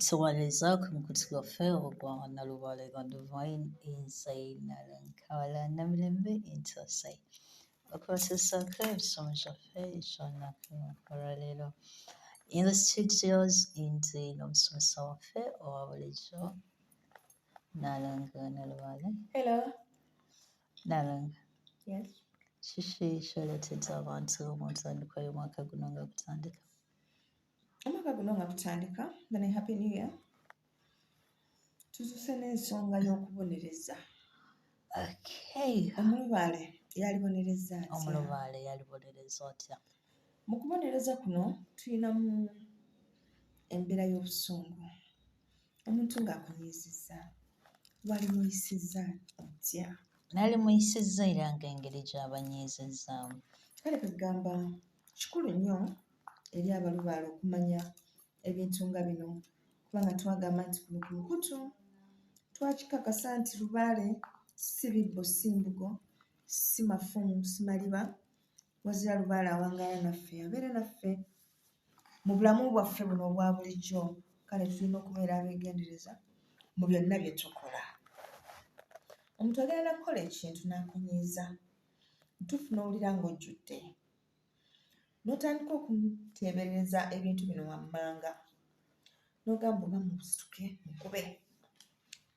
Tuwaniriza ku mukutu gwaffe ogwa Nalubaale Divine nze Nalunkaala Namirembe Ntuuse okubatuusaako emisomo gyaffe egy'olunaku olwaleero. In the studios ndi n'omusomesa waffe owa bulijjo Nalongo Nalubaale. Hello. Nalongo. Yes. Kiki ky'oleetedde abantu mu ntandikwa y'omwaka guno nga gutandika? Omwaka guno nga gutandika, then happy new year. Tuzuuse n'ensonga y'okubonereza. Okay. Omulubaale yalibonereza atya? Omulubaale yalibonereza atya? Mu kubonereza kuno tulinamu embeera y'obusungu. Omuntu ng'akunyiizizza, walimuyisizza otya? Nalimuyisizza era ng'engeri gy'abanyiizizzaamu. Kale kwegamba kikulu nnyo eri abalubaale okumanya ebintu nga bino, kubanga twagamba nti kuno ku mukutu twakikakasa nti lubaale si bibbo, si mbugo, si mafumu, si maliba, wazira lubaale awangaala naffe, abeera naffe mu bulamu bwaffe buno obwa bulijjo. Kale tulina okubeera abeegendereza mu byonna bye tukola. Omuntu agenda nakukola ekintu n'akunyiiza, ntuufu n'owulira ng'ojjudde, n'otandika okuteebereza ebintu bino wammanga, n'ogamba oba musituke mukube,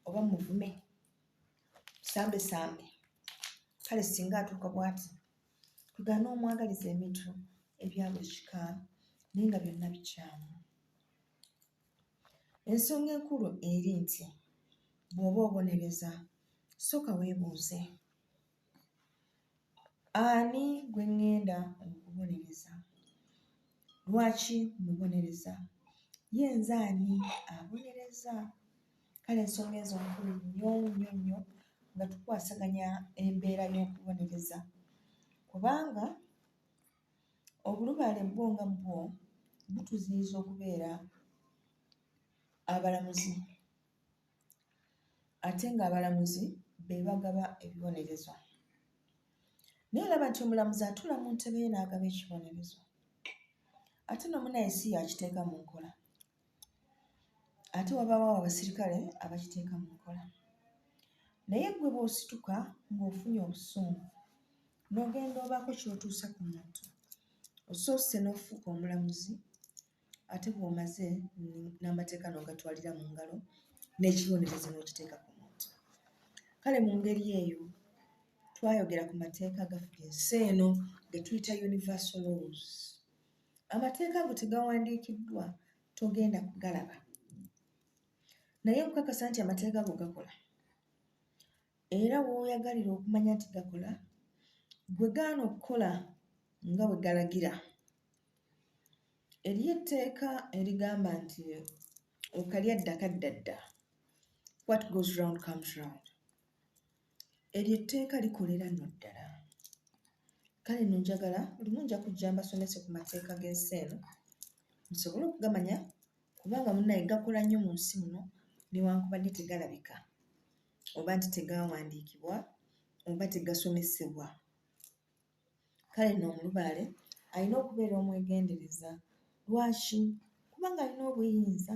oba muvume, sambesambe. Kale singa atuuka bw'ati, tugaane omwagaliza ebintu ebya buli kika, naye nga byonna bikyamu. Ensonga enkulu eri nti bw'oba obonereza, sooka weebuuze, ani gwe ŋŋenda okubonereza? Lwaki mubonereza? Ye nze ani abonereza? Kale ensonga ezo nkulu nnyo nnyo nnyo nga tukwasaganya embeera y'okubonereza, kubanga obulubaale bwo nga bwo butuziyiza okubeera abalamuzi, ate ng'abalamuzi be bagaba ebibonerezo. Naye olaba nti omulamuzi atuula mu ntebe ye n'agaba ekibonerezo, ate n'omunaye si y'akiteeka mu nkola, ate wabaawo abasirikale abakiteeka mu nkola. Naye ggwe bw'osituka ng'ofunye obusungu n'ogenda obaako ky'otuusa ku muntu, osoose n'ofuuka omulamuzi, ate bw'omaze n'amateeka n'ogatwalira mu ngalo n'ekibonerezo n'okiteeka ku muntu. Kale mu ngeri eyo twayogera ku mateeka agafuga ensi eno ge tuyita universal laws. Amateeka ago tegawandiikiddwa, togenda kugalaba, naye nkukakasa nti amateeka ago gakola. Era w'oyagalira okumanya nti gakola, gwe gaana okukola nga bwe galagira. Eriyo etteeka erigamba nti okalya dda kadda dda, what goes round comes round. Eryo etteeka likolera nno ddala. Kale nno njagala lumu nja kujja mbasomese ku mateeka g'ensi eno musobole okugamanya, kubanga munnaye gakola nnyo mu nsi muno newankubadde tegalabika oba nti tegawandiikibwa oba tegasomesebwa. Kale nno omulubaale alina okubeera omwegendereza. Lwaki? Kubanga alina obuyinza,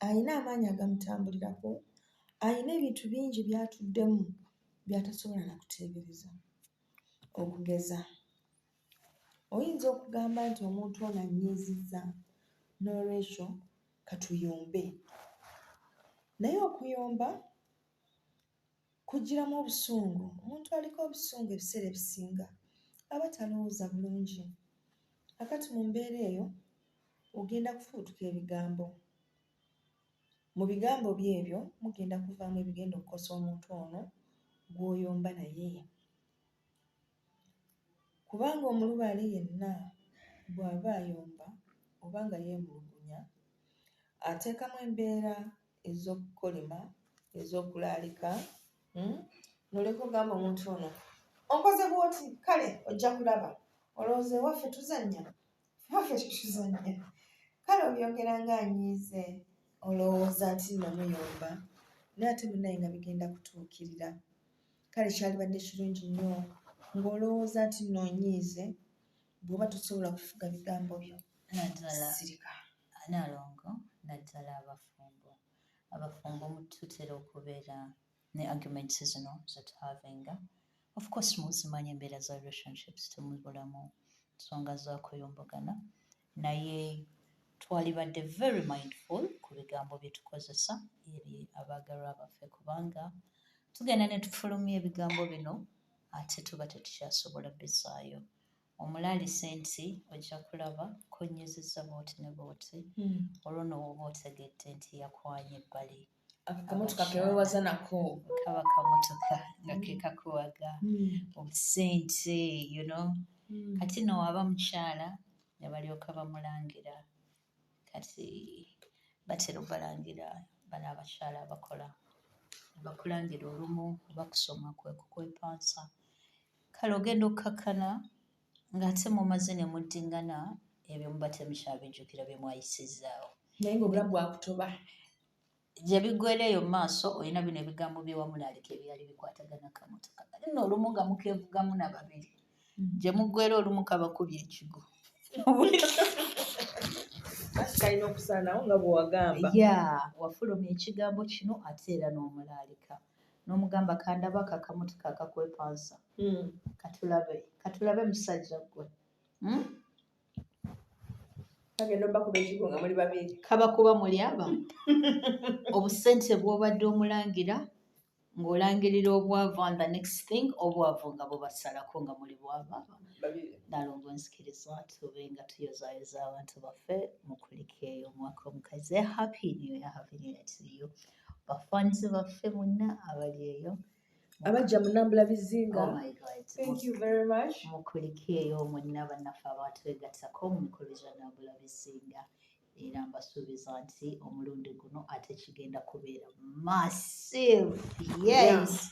alina amaanyi agamutambulirako, alina ebintu bingi by'atuddemu by'atasobola na kuteebereza. Okugeza, oyinza okugamba nti omuntu ono annyiizizza, noolwekyo katuyombe. Naye okuyomba kujjiramu obusungu. Omuntu aliko obusungu ebiseera ebisinga aba talowooza bulungi. Kaakati mu mbeera eyo ogenda kufubutuka ebigambo. Mu bigambo byo ebyo mugenda kuvaamu ebigenda okukosa omuntu ono gw'oyomba naye. Kubanga omulubaale yenna bw'aba ayomba oba nga yeemulugunya, ateekamu embeera ez'okukolima, ez'okulaalika, n'olyoka ogamba omuntu ono, onkoze bw'oti, kale ojja kulaba, olowooza ewaffe tuzannya? Ewaffe tetuzannya. Kale obyogera ng'anyiize, olowooza nti nno muyomba, naye ate munnaye nga bigenda kutuukirira. Kale kyalibadde kirungi nnyo ng'olowooza nti nno onyiize, bw'oba tosobola kufuga bigambo byo, Naddala sirika. Nalongo, Naddala abafumbo. Abafumbo tutera okubeera ne arguments zino zetuhavinga. Of course muzimanyi embeera za relationships, temubulamu nsonga za kuyombagana, naye twalibadde very mindful ku bigambo bye tukozesa eri abaagalwa baffe, kubanga tugenda ne tufulumya ebigambo bino ate tuba tetukyasobola bissaayo. Omulaalise nti ojja kulaba konyezeza bw'oti ne bw'oti, olwo nno woba otegedde nti yakwanye ebbali. Akamotoka keweewaza nako. Kaba kamotoka nga ke kakuwaga obusente. Kati nno waba mukyala ne balyoka bamulangira. Kati batera obalangira bano abakyala abakola, bakulangira olumu bakusoma kwe kukwepansa. Kale ogenda okkakkana ng'ate mumaze ne muddiŋŋana, ebyo muba temukyabijjukira bye mwayisizaawo. Naye ng'obulamu bwakutoba. Gye biggweera eyo mu maaso, olina bino ebigambo bye wamulaalika ebyali bikwatagana kamotoka. Kati nno olumu nga mukeevugamu na babiri, gye muggweera olumu kabakubye ekigo. Anti kalina okusaanawo nga bwe wagamba. Ya, wafulumya ekigambo kino ate era n'omulaalika n'omugamba, kandaba ako akamotoka akakwepansa, katulabe, katulabe musajja ggwe, Kagenda obakuba ekigo nga muli babiri. Kabakuba muli aba obusente bw'obadde omulangira ng'olangirira obwavu, and the next thing obwavu nga bubasalako nga muli bwava. Babiri. Nalongo, nzikiriza tube nga tuyozaayoza abantu baffe. Mukulikeeyo omwaka omukazi. Happy New Year, happy New Year to you, bafanzi baffe mwenna abali eyo. Abajja mu Nambula Bizinga. Oh my God. Thank you very much. Mukulikeeyo mwenna bannaffe abatwegattako mu mikolo gya Nambula Bizinga. Era mbasuubiza nti omulundi guno ate kigenda kubeera massive, yes.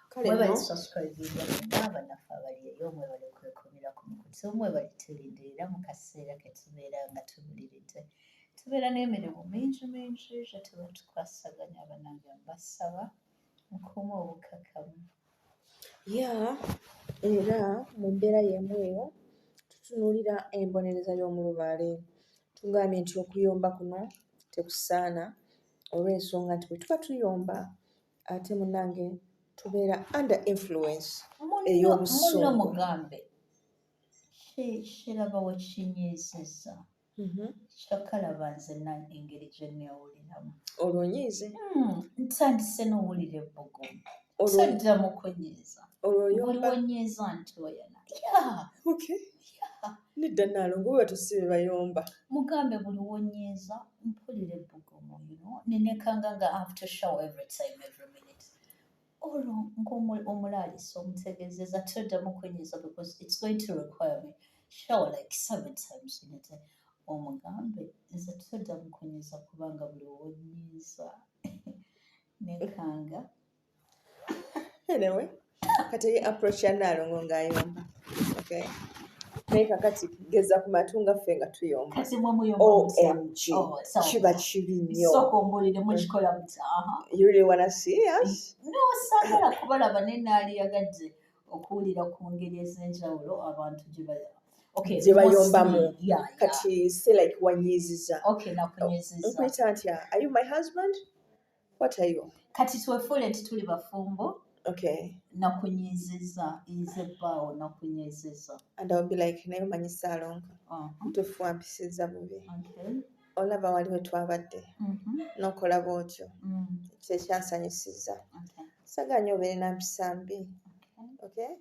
Kale Mwebale nno subscribinga mwenna bannaffe abali eyo, mwebale kwekumira ku mukutu, mwebale tulindirira mu kaseera ke tubeera nga tubuliridde. Tubeera n'emirimu mingi mingi gye tuba tukwasaganya. Bannange, mbasaba mukuume obukakamu. Ya, era mu mbeera y'emu eyo tutunuulira embonereza y'omulubaale. Tugambye nti okuyomba kuno tekusaana, olw'ensonga nti bwe tuba tuyomba ate munnange tubeera under influence Munno ey'obusungu. Mugambe kiraba wekinyiizizza, kyokka laba nzenna engeri gye neewuliramu. Olwo onyiize. Ntandise n'owulira ebbugumu. Olwo Toddamu kunyiiza. Olwo Buli oyomba. wonyiiza ntoyana ya. Okay, nedda Naalongo, bwe batyo si be bayomba. Mugambe buli wonyiiza mpulira ebbugumu, nenekanga nga I have to shower every time, every minute. Olwo ng'omulaalisa omutegeezeza toddamu kunyiiza because it's going to require me shower like seven times in a day. Omugambe nze toddamu kunyiiza kubanga buli wonyiiza nekanga. Anyway, kati eri approach ya Naalongo ng'ayomba, okay, naye kakati geza ku matu nga ffe nga tuyomba. Kati mwe muyomba mutya? OMG. Oh, sawa. Kiba kibi nnyo. Sooka ombuulire, mukikola mutya? Aha. You really wanna see us? No, saagala kubalaba, naye naaliyagadde okuwulira ku ngeri ez'enjawulo abantu gye ba, okay, Gye bayombamu. mostly, yeah. Kati say like wanyiiziza. Okay, nakunyiizizza. Nkuyita ntya? Are you my husband? What are you? Kati twefuule nti tuli bafumbo. Okay. Nakunyiizizza, nze bbaawo nakunyiizizza. And I'll be like, naye omanyi Saalongo, tufu wampisizza bubi. Olaba wali we twabadde n'okola bw'otyo, kyekyansanyusizza. Saagala nnyo obeere na mpisa mbi. Okay,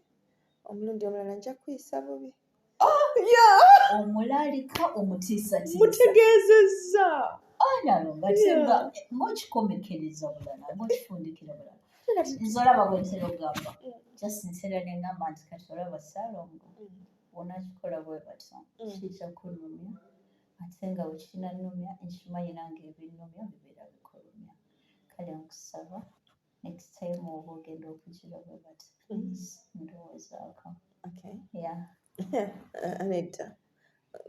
omulundi omulala nja kuyisa bubi. Yeah. Omulaalika, omutiisatiisa. Mutegeezezza. Nalongo, ate nga ng'okikomekereza bulala, ng'okifundikira bulala. Nze olaba bwe ntera okugamba, just ntera ne ŋŋamba nti kati olaba Saalongo, bw'onaakikola bwe batyo, kijja kunnumya, ate nga bwe kinannumya nkimanyi nange ebinnumya bibeera bikulumya. Kale nkusaba next time oba ogenda okugira bwe bati, please ndowoozaako. Okay. Yeah. Nedda,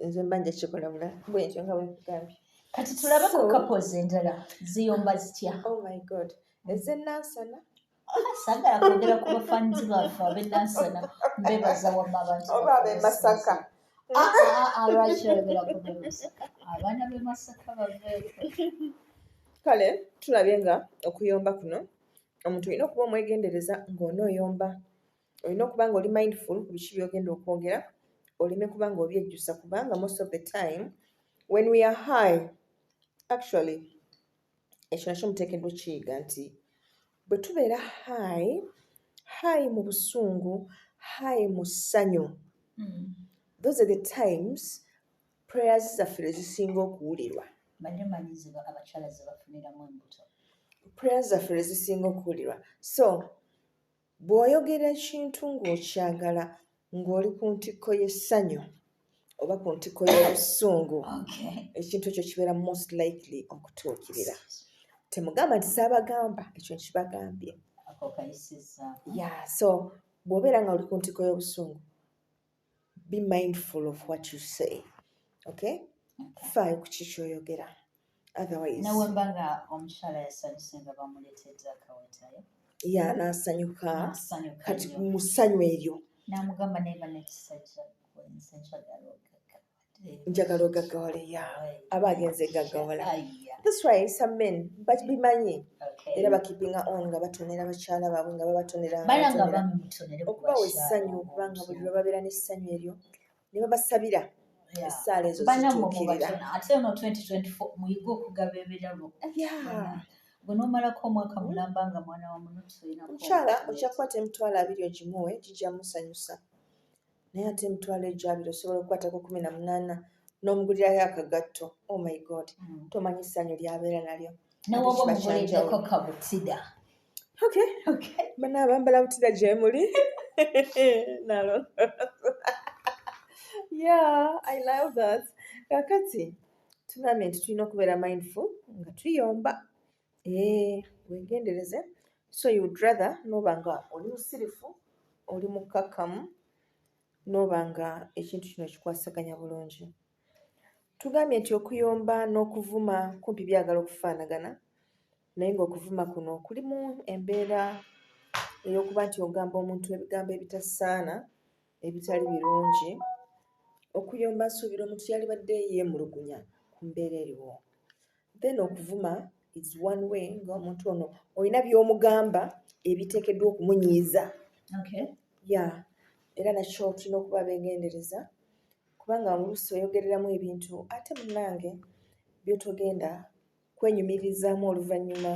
nze mba nja kikola bulala bwentyo nga bwe nkugambye. Kati tulabe ku So couples endala ziyomba zitya? Oh my God, ez'e Nansana. Ah, saagala kwogera ku bafanzi baffe ab'e Nansana, mbebaza wamma abantu Oba ab'e Masaka. Ah, ah, ah, lwaki oyogera ku b'e Masaka? Abaana b'e Masaka baveeko. Kale tulabye nga okuyomba kuno, omuntu olina okuba omwegendereza ng'onooyomba, olina okuba nga oli mindful ku biki by'ogenda okwogera, oleme kuba nga obyejjusa, kubanga most of the time when we are high, actually ekyo nakyo muteekeddwa okukiyiga nti bwe tubeera high, high mu busungu, high mu ssanyu, those are the times prayers zaffe lwe zisinga okuwulirwa. Mbadde manyi abakyala ze bafuniramu embuto. Prayers zaffe lwe zisinga okuwulirwa. So bw'oyogera ekintu ng'okyagala, ng'oli ku ntikko y'essanyu oba ku ntikko y'obusungu, ekintu ekyo kibeera most likely okutuukirira. Temugamba nti saabagamba, ekyo nkibagambye. Ako kayisizzaako. Yeah, so bw'obeera nga oli ku ntikko y'obusungu, be mindful of what you say, okay? Okay. Faayo ku ki ky'oyogera, otherwise Nawe mba nga omukyala yasanyuse nga bamuleetedde akawetayo. Ya, n'asanyuka. N'asanyuka Kati nnyo. mu ssanyu eryo N'amugamba, naye bannekisajja nze njagala ogaggawale. Njagala ogaggawale, ya, aba agenze gaggawala. Aya. That's why some men babimanyi era bakeepinga on nga batonera bakyala baabwe, nga babatonera, nga Bala nga batonera. baami mutonere ku Okubawa bakyala essanyu, okubanga buli omuntu. lwe babeera n'essanyu eryo ne babasabira, essaala ezo Banammwe zituukirira. mubatone. Ate ono 2024 muyige okugaba ebirabo. Gwe n'omalako omwaka mulamba nga mwana wa muno tolinako. Omukyala ojja kukwata 20,000 ogimuwe, gijja musanyusa, naye ate 20,000 osobola okukwatako 18 n'omugulirayo akagatto. Oh my God, tomanyi ssanyu ly'abeera nalyo. Newoba Ate kiba omuguliddeko kyanjawulo. Kabutida. Okay. Okay. Bana abambala butida gye muli nalo. Yeah, I love that. Kakati tugambye nti tulina okubeera mindful nga tuyomba. Weegendereze. So you would rather n'oba nga oli musirifu, oli mukkakkamu, n'oba nga ekintu kino kikwasaganya bulungi. Tugambye nti okuyomba n'okuvuma kumpi byagala okufaanagana, naye ng'okuvuma kuno kulimu embeera ey'okuba nti ogamba omuntu ebigambo ebitasaana, ebitali birungi. Okuyomba nsuubira omuntu yalibadde yeemulugunya ku mbeera eriwo. Then okuvuma is one way ng'omuntu ono olina by'omugamba ebiteekeddwa okumunyiiza. Yeah, era nakyo tulina okuba abeegendereza, kubanga oluusi oyogereramu ebintu ate munnange by'otogenda kwenyumirizaamu oluvannyuma,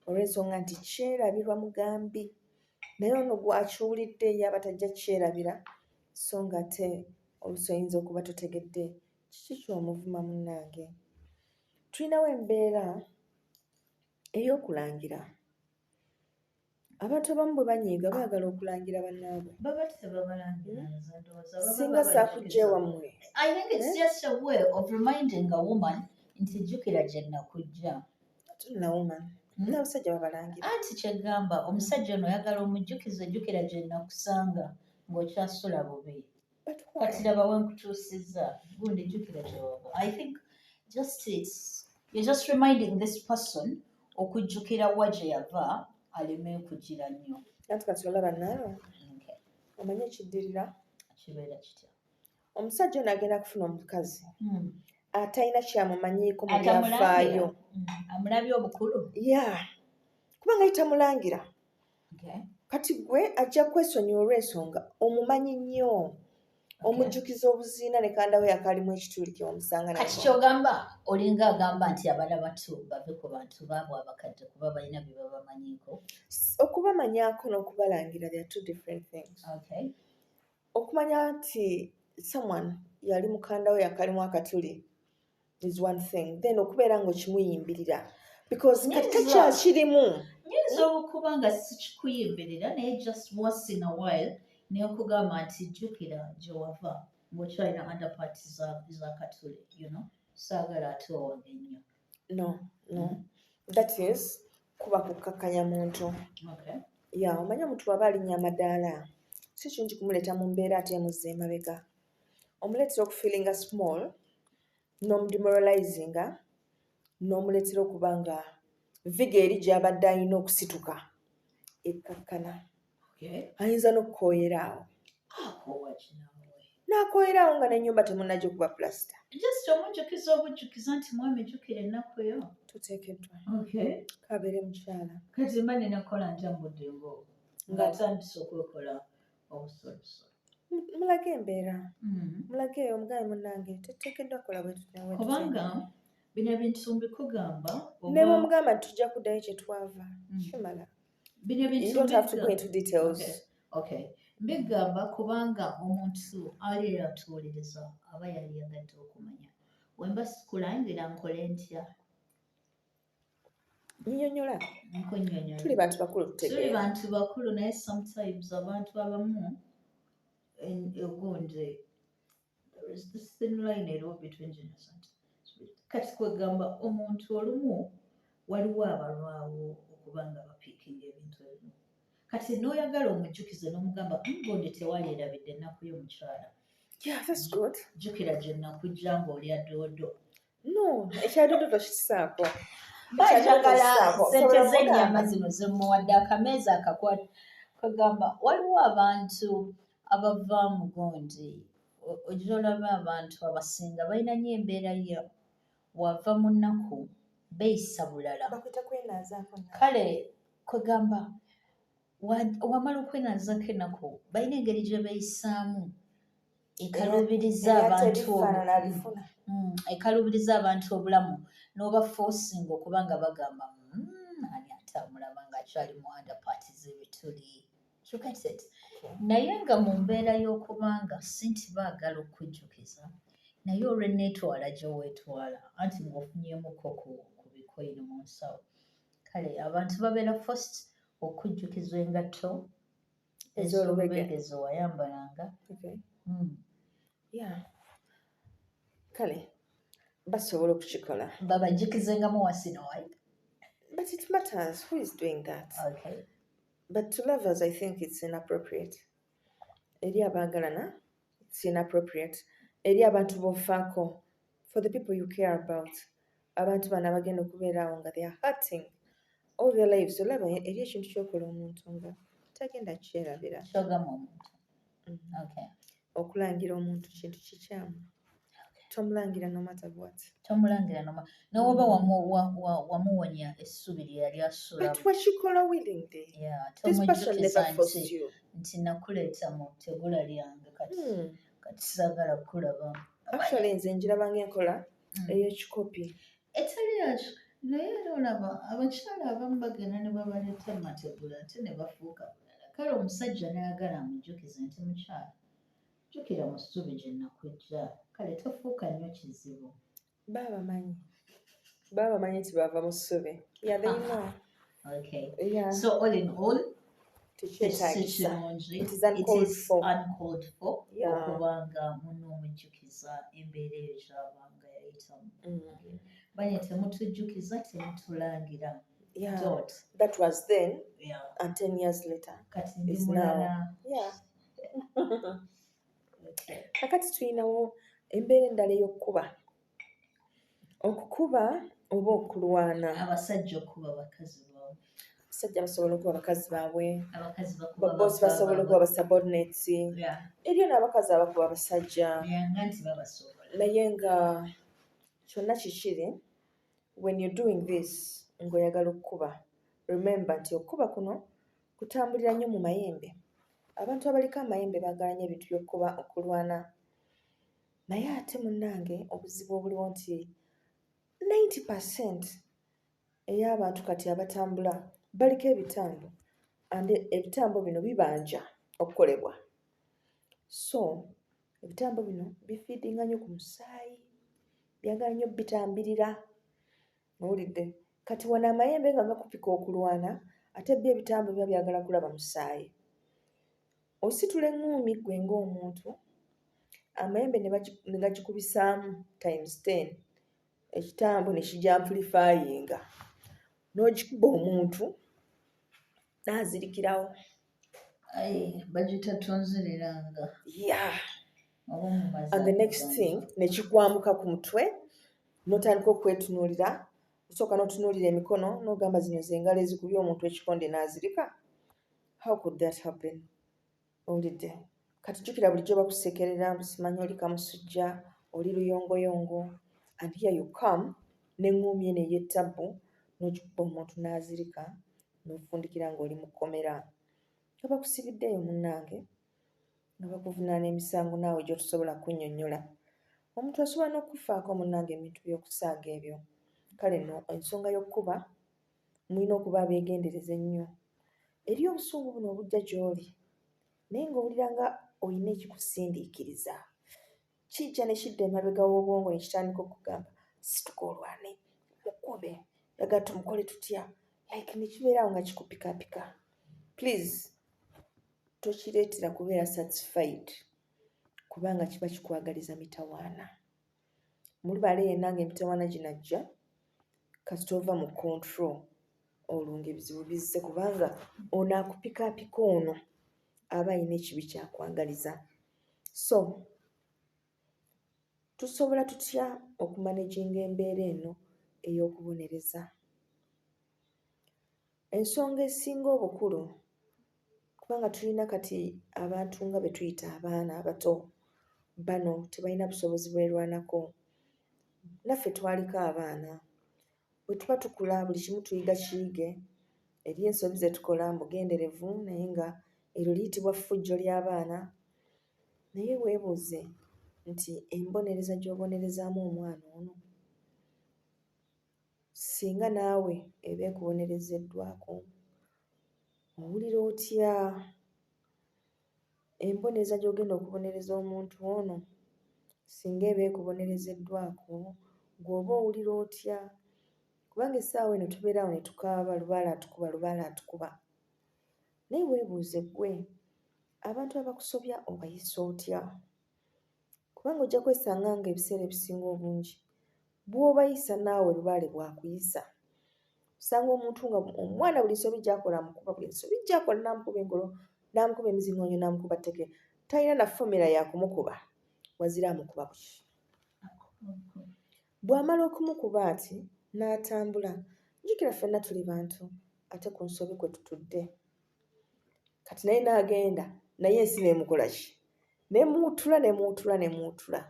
olw'ensonga nti kyerabirwa mugambi, naye ono gw'akiwulidde ye aba tajja kyerabira, so ng'ate oluusi oyinza okuba totegedde kiki ky'omuvuma munnange. Tulinawo embeera ey'okulangira. Abantu abamu bwe banyiiga baagala okulangira bannaabwe. Baba tebabalangira, nze ndowooza baba Singa saakujja babajukiza. ewammwe. I think it's Eh? just a way of reminding a woman nti jjukira gye nakujja. Tunawuma. N'abasajja babalangira. Anti kyegamba omusajja ono oyagala omujjukize, jjukira gye nakusanga ng'okyasula bubi. But why? Kati laba we nkutuusizza, gundi jjukira gye wava. I think just it's you're just reminding this person okujjukira wa gye yava aleme kugira nnyo. Anti kati olaba naawe omanyi ekiddirira? Kibeera kitya? Omusajja ono agenda kufuna omukazi atalina kyamumanyiiko mu Atamulangira. byafaayo. Amulabye obukulu. Yeah, kubanga ye tamulangira. Kati gwe ajja kwesonyiwa olw'ensonga omumanyi nnyo, omujjukiza obuziina ne kandawo yakalimu ekituli ke wamusanga Kati nako. Kyogamba olinga agamba nti abaana bato bave ku bantu baabwe abakadde, kuba balina bye babamanyiiko. Okubamanyaako n'okubalangira, they are two different things. Okumanya nti someone yali mukanda we yakalimu akatuli is one thing, then okubeera ng'okimuyimbirira because kati takyakirimu. Nyinza okuba nga sikikuyimbirira, naye just once in a while nekugamba nti jjukira gye wava ng'okyalina underpart za katule, saagala ate owange nnyo. No, that is kuba kukkakkanya muntu. Ya, omanyi omuntu bw'aba alinnya amadaala, si kirungi kumuleeta mu mbeera ate emuzza emabega, omuleetera okufeelinga small n'omudemoralizinga, n'omuleetera okuba nga vigour eri gy'abadde alina okusituka ekkakkana. Ayinza n'okukooyera awo. Akoowa kinaawe. N'akoyerawo nga n'ennyumba temunnagikuba pulasita. Just omujjukiza obujjukiza nti mwami, jjukira ennaku eyo. Tuteekeddwa. Okay. Kabeere mukyala. Kati mba nina kukola ntya mu budde ng'obwo ng'atandise okwekola obusolisoli? Mulage embeera. Mulage, omugabe, munnange, tetuteekeddwa kukola bwe tutyo ne bwe tutyo. Kubanga bino ebintu mbikugamba Ne bw'omugamba nti tujja kuddayo gye twava, kimala. Bino ebintu You don't have to go into details. Okay. Mbigamba kubanga omuntu ali atuwuliriza aba yali yagadde okumanya, wemba sikulangira nkole ntya? Nnyonnyola. Nkunnyonnyola. Tuli bantu bakulu, Tuli tutegeera. bantu bakulu, naye sometimes abantu abamu egundi, there is this thin line eriwo between genius and spirit. Kati kwegamba omuntu olumu waliwo abalwawo okuba nga bapiikinga ebintu ebimu. Kati n'oyagala omujjukize n'omugamba, "Gundi, tewalierabidde ennaku yo, mukyala." Yeah, that's good. Jjukira gye nakujja ng'olya doodo. No, ekya doodo tokisaako. Banjagala sente Osobola z'ennyama okugamba. zino zemuwadde akameeza akakwata. Kagamba waliwo abantu abava mu gundi, ojja olaba abantu abasinga balina nnyo embeera ya wava mu nnaku, beeyisa bulala. Bakwita kwenaazaako nnaku. Kale kwegamba wamala okwenazaako ennaku, balina engeri gye beeyisaamu ekaluubiriza Era abantu tebifaanana abifuna. Ekaluubiriza abantu obulamu n'oba forcing okuba nga bagamba, ani ate amulaba ng'akyali mu underpants z'ebituli?" You get it? Naye nga mu mbeera y'okubanga si nti baagala okukujjukiza, naye olw'enneetwala gye weetwala anti ng'ofunyeemuko ku bikoyini mu nsawo, kale abantu babeera forced okujjukiza engatto ez'olubege. Ez'olubege ze wayambalanga. Okay. Yeah. Kale basobola okukikola. Babajjukizengamu once in a while. But it matters who is doing that. Okay. But to lovers, I think it's inappropriate. Eri abaagalana, it's inappropriate. Eri abantu b'ofaako, for the people you care about. Abantu bano abagenda okubeera awo nga they are hurting all their lives. Olaba eri ekintu ky'okola omuntu nga tagenda kyerabira. Kyogamba omuntu. Okay. Okulangira omuntu kintu kikyamu. Tomulangira no matter what. Tomulangira noma nowoba wamuwonya essubi lye yali asula. But wakikola willingly. Yeah, This person tomujjukiza never forced nti you. nti nakuleeta mu tegula lyange, kati kati saagala kukulaba. Actually, nze njiraba ng'enkola ey'ekikopi. Etali yakyo, naye era olaba abakyala abamu bagenda ne babaleeta mu mategula ate ne bafuuka bulala. Kale omusajja n'ayagala amujjukize nti, "Mukyala, jjukira mu ssubi gye nakujja, kale tofuuka nnyo kizibu." Baba bamanyi. Baba bamanyi nti bava mu ssubi. Yeah, they know. Okay. Yeah. So all in all, si Tekyetaagisa. kirungi. It is uncalled It is for. uncalled for okubanga munoomujjukiza embeera eyo gy'abanga yayitamu. Banye, temutujjukiza, temutulangira. Dot. That was then and 10 years later. Kati ndi Is now. mulala. Yeah. Okay. Kakati tulinawo embeera endala ey'okkuba. Okukuba oba okulwana. Abasajja okuba bakazi baabwe. Abasajja basobola okuba bakazi baabwe. Abakazi bakuba Babosi baba basobola baabwe. okuba basubordinates. Eriyo n'abakazi abakuba abasajja. Yeah, nga nti babasobola. Naye nga kyonna kikiri, when you're doing this ng'oyagala okukuba, remember nti okukuba kuno kutambulira nnyo mu mayembe. Abantu abaliko amayembe baagala nnyo ebintu by'okkuba, okulwana. Naye ate munnange, obuzibu obuliwo nti 90% ey'abantu kati abatambula baliko ebitambo, and ebitambo bino bibanja okukolebwa. So ebitambo bino bifiidinga nnyo ku musaayi, byagala nnyo bitambirira. Owulidde? Kati wano amayembe nga gakupika okulwana, ate byo ebitambo biba byagala kulaba musaayi. Ositula eŋŋuumi ggwe ng'omuntu, amayembe ne gagikubisaamu times 10, ekitambo ne kigyamplifyinga, n'ogikuba omuntu n'azirikirawo. Ai, bagiyita tonziriranga. Oba mu And the next thing ne kigwamuka ku mutwe, n'otandika okwetunuulira, osooka n'otunuulira emikono n'ogamba, "Zino z'engalo ezikubye omuntu ekikonde n'azirika? How could that happen?" Owulidde? Kati jjukira bulijjo bakusekerera mbu simanyi oli kamusujja, oli luyongoyongo, and here you come n'eŋŋuumi eno ey'ettabbu n'ogikuba omuntu n'azirika n'ofundikira ng'oli mu kkomera. Nga bakusibiddeeyo munnange, nga bakuvunaana emisango naawe gy'otosobola kunnyonnyola. Omuntu asobola n'okukufaako munnange ebintu by'okusaaga ebyo. Kale nno ensonga y'okkuba mulina okuba abeegendereza ennyo. Eri obusungu buno obujja gy'oli naye ng'owulira nga olina ekikusindiikiriza. Kijja ne kidda emabega w'obwongo ne kitandika okukugamba situka olwane, mukube, njagala tumukole tutya, like ne kibeera awo nga kikupikaapika. Please tokireetera kubeera satisfied kubanga kiba kikwagaliza mitawaana. Mulubaale yenna ng'emitawaana ginajja kasita ova mu control olwo ng'ebizibu bizze kubanga ono akupikaapika ono aba alina ekibi ky'akwagaliza. So tusobola tutya okumanaginga embeera eno ey'okubonereza? Ensonga esinga obukulu kubanga tulina kati abantu nga be tuyita abaana abato, bano tebalina busobozi bwerwanako. Naffe twaliko abaana, bwe tuba tukula buli kimu tuyiga kiyige, eriyo ensobi ze tukola mbugenderevu naye nga eryo liyitibwa ffujjo ly'abaana. Naye weebuuze nti embonereza gy'obonerezaamu omwana ono singa naawe eba ekubonerezeddwako owulira otya? Embonereza gy'ogenda okubonereza omuntu ono singa eba ekubonerezeddwako ggwe oba owulira otya? Kubanga essaawa eno tubeera awo ne tukaaba lubaale atukuba, lubaale atukuba. Naye weebuuze ggwe abantu abakusobya obayisa otya? Kubanga ojja kwesanga ng'ebiseera ebisinga obungi bw'obayisa naawe lubaale bw'akuyisa. Osanga omuntu nga omwana buli nsobi gy'akola amukuba, buli nsobi gy'akola n'amukuba engolo, n'amukuba emizingoonyo, n'amukuba tteke. Talina na formula ya kumukuba, wazira amukuba buki. Bw'amala okumukuba ati n'atambula, jjukira ffenna tuli bantu ate ku nsobi kwe tutudde. Kati naye n'agenda naye ensi n'emukola ki? N'emuwutula n'emuwutula n'emuwutula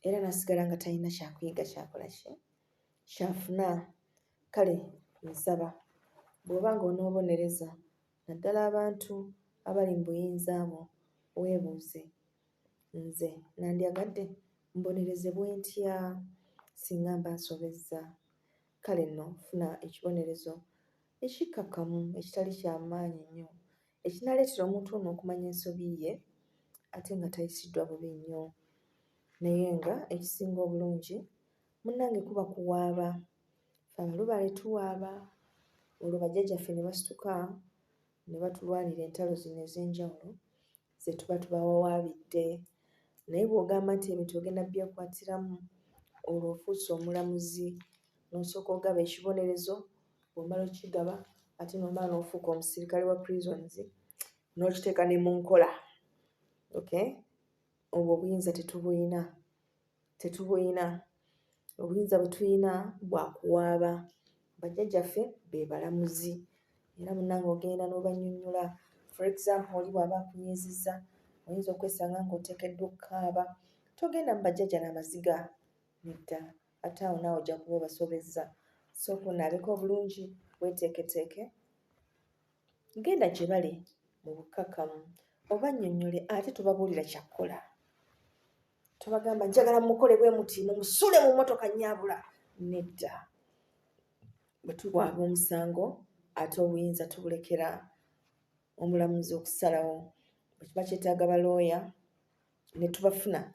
era n'asigala nga talina kyakuyiga ky'akola ki? Ky'afuna. Kale nsaba bw'oba ng'onoobonereza naddala abantu abali mu buyinza bwo weebuuze, nze nandyagadde mbonerezebwe ntya singa mba nsobezza? Kale nno funa ekibonerezo ekikkakkamu ekitali kya maanyi nnyo ekinaaleetera omuntu ono okumanya ensobi ye ate nga tayisiddwa bubi nnyo. Naye nga ekisinga obulungi munnange kuba kuwaaba. Ffe abalubaale tuwaaba, olwo bajjajjaffe ne basituka ne batulwanira entalo zino ez'enjawulo ze tuba tubawawaabidde. Naye bw'ogamba nti ebintu ogenda byekwatiramu olwo ofuuse omulamuzi n'osooka ogaba ekibonerezo, bw'omala okkigaba ate n'omala n'ofuuka omusirikale wa prisons n'okiteeka ne mu nkola. Okay? Obwo obuyinza tetubuyina, tetubuyina. Obuyinza bwe tuyina bwa kuwaaba. Bajjajjaffe be balamuzi era munnange ogenda n'obannyonnyola. For example oli bw'aba akunyiizizza oyinza okwesanga ng'oteekeddwa okkaaba. Togenda mu bajjajja n'amaziga, nedda, ate awo naawe ojja kuba obasobezza. Sooka onaabeko obulungi weeteeketeeke, genda gye bali mu bukkakkamu obannyonnyole ate tobabuulira kya kkola. Tobagamba njagala mumukole bwe muti mumusuule mu mmotoka nnyaabula, nedda. Bwe tuwaaba omusango ate obuyinza tubulekera omulamuzi okusalawo. Bwe kiba kyetaaga balooya ne tubafuna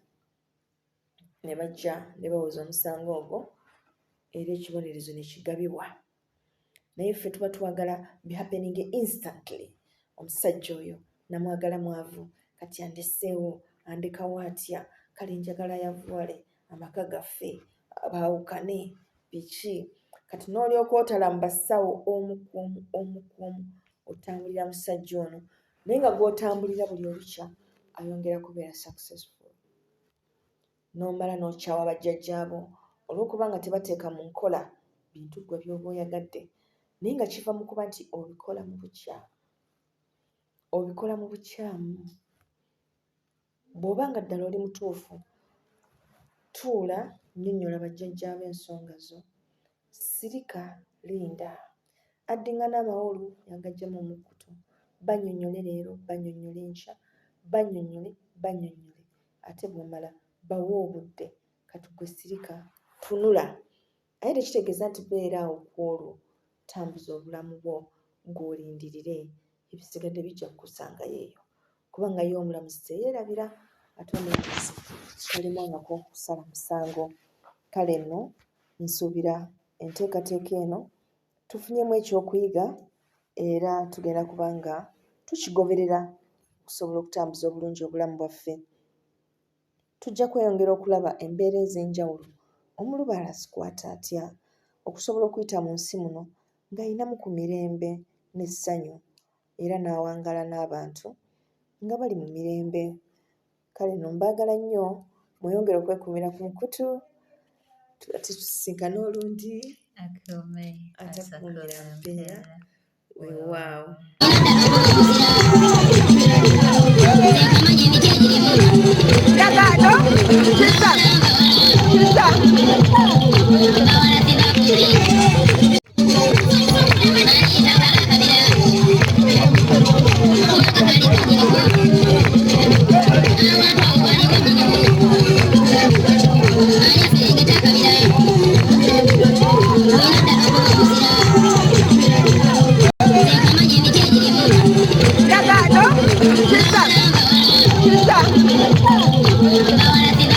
ne bajja ne bawoza omusango ogwo era ekibonerezo ne kigabibwa. Naye ffe tuba twagala bihappeninge instantly. Omusajja oyo namwagala mwavu kati andeseewo andekawo atya, kale njagala ayavuwale amaka gaffe baawukane biki. Kati n'olyoka otala mu basawo omu ku omu omu ku omu otambulira musajja ono naye nga gw'otambulira buli olukya ayongera kubeera successful. N'omala n'okyawa bajjajjaabo olw'okuba nga tebateeka mu nkola bintu ggwe by'oba oyagadde naye nga kiva mu kuba nti obikola mu bukyamu, obikola mu bukyamu. Bw'oba nga ddala oli mutuufu, tuula nnyonnyola bajjajjaabo ensonga zo. Sirika, linda. Addingana amawolu yagaggyamu omukkuto. Bannyonnyole leero, bannyonnyole enkya, bannyonnyole, bannyonnyole. Ate bw'omala bawe obudde. Kati ggwe sirika, tunula. Naye tekitegeeza nti beera awo ku olwo, tambuza obulamu bwo ggwe olindirire, ebisigadde bijja kukusangayo eyo. Kubanga ye omulamuzi teyeerabira, ate omulamuzi talemwangako kusala musango. Kale nno nsuubira enteekateeka eno tufunyemu ekyokuyiga era tugenda kuba nga tukigoberera okusobola okutambuza obulungi obulamu bwaffe. Tujja kweyongera okulaba embeera ez'enjawulo omulubaale azikwata atya okusobola okuyita mu nsi muno ng'alinamu ku mirembe n'essanyu era n'awangaala n'abantu nga bali mu mirembe. Kale nno mbaagala nnyo mweyongere okwekuumira ku mukutu tusisinkane olundi. Akuume Atakuumira mpeera. Weewaawo. Thank you.